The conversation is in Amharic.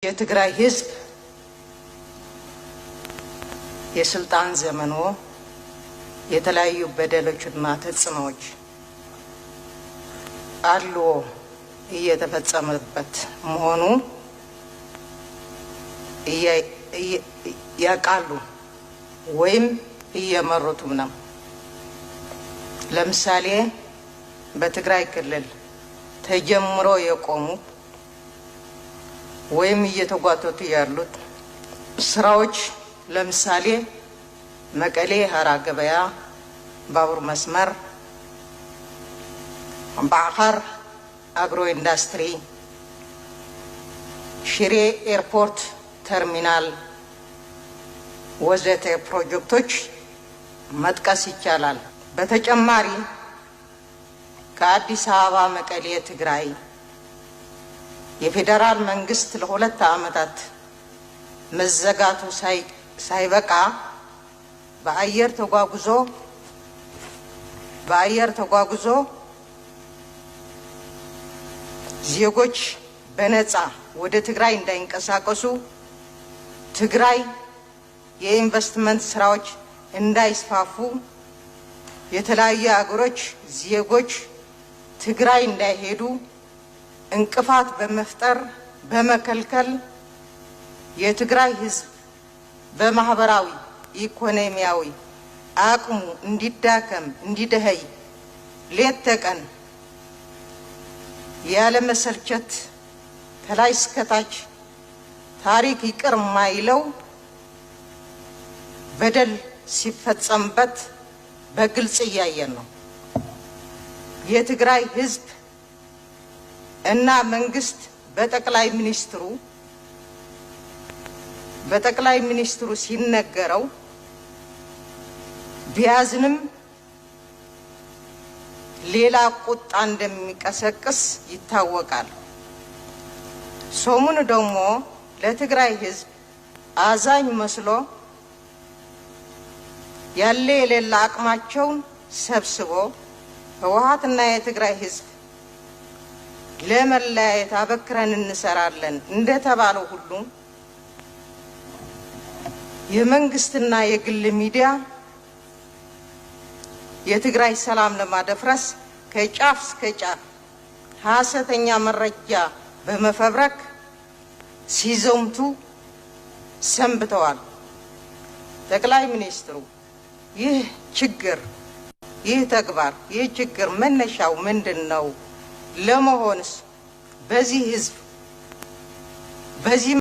የትግራይ ህዝብ የስልጣን ዘመኖ የተለያዩ በደሎችና ተጽዕኖዎች አልዎ እየተፈጸመበት መሆኑ ያውቃሉ ወይም እየመሩትም ነው። ለምሳሌ በትግራይ ክልል ተጀምሮ የቆሙ ወይም እየተጓተቱ ያሉት ስራዎች፣ ለምሳሌ መቀሌ ሀራ ገበያ ባቡር መስመር፣ ባዕኸር አግሮ ኢንዱስትሪ፣ ሽሬ ኤርፖርት ተርሚናል ወዘተ ፕሮጀክቶች መጥቀስ ይቻላል። በተጨማሪ ከአዲስ አበባ መቀሌ ትግራይ የፌዴራል መንግስት ለ2 ዓመታት መዘጋቱ ሳይበቃ በአየር ተጓጉዞ ዜጎች በነፃ ወደ ትግራይ እንዳይንቀሳቀሱ፣ ትግራይ የኢንቨስትመንት ስራዎች እንዳይስፋፉ፣ የተለያዩ አገሮች ዜጎች ትግራይ እንዳይሄዱ እንቅፋት በመፍጠር በመከልከል የትግራይ ህዝብ በማህበራዊ ኢኮኖሚያዊ አቅሙ እንዲዳከም፣ እንዲደኸይ ሌት ተቀን ያለ መሰልቸት ከላይ እስከታች ታሪክ ይቅር ማይለው በደል ሲፈጸምበት በግልጽ እያየን ነው። የትግራይ ህዝብ እና መንግስት በጠቅላይ ሚኒስትሩ ሲነገረው ቢያዝንም ሌላ ቁጣ እንደሚቀሰቅስ ይታወቃል። ሰሞኑ ደግሞ ለትግራይ ህዝብ አዛኝ መስሎ ያለ የሌለ አቅማቸውን ሰብስቦ ህወሓትና የትግራይ ህዝብ ለመለያየት አበክረን እንሰራለን እንደተባለው ሁሉ የመንግስትና የግል ሚዲያ የትግራይ ሰላም ለማደፍረስ ከጫፍ እስከ ጫፍ ሐሰተኛ መረጃ በመፈብረክ ሲዘምቱ ሰንብተዋል። ጠቅላይ ሚኒስትሩ ይህ ችግር፣ ይህ ተግባር፣ ይህ ችግር መነሻው ምንድን ነው? ለመሆንስ በዚህ ህዝብ በዚህ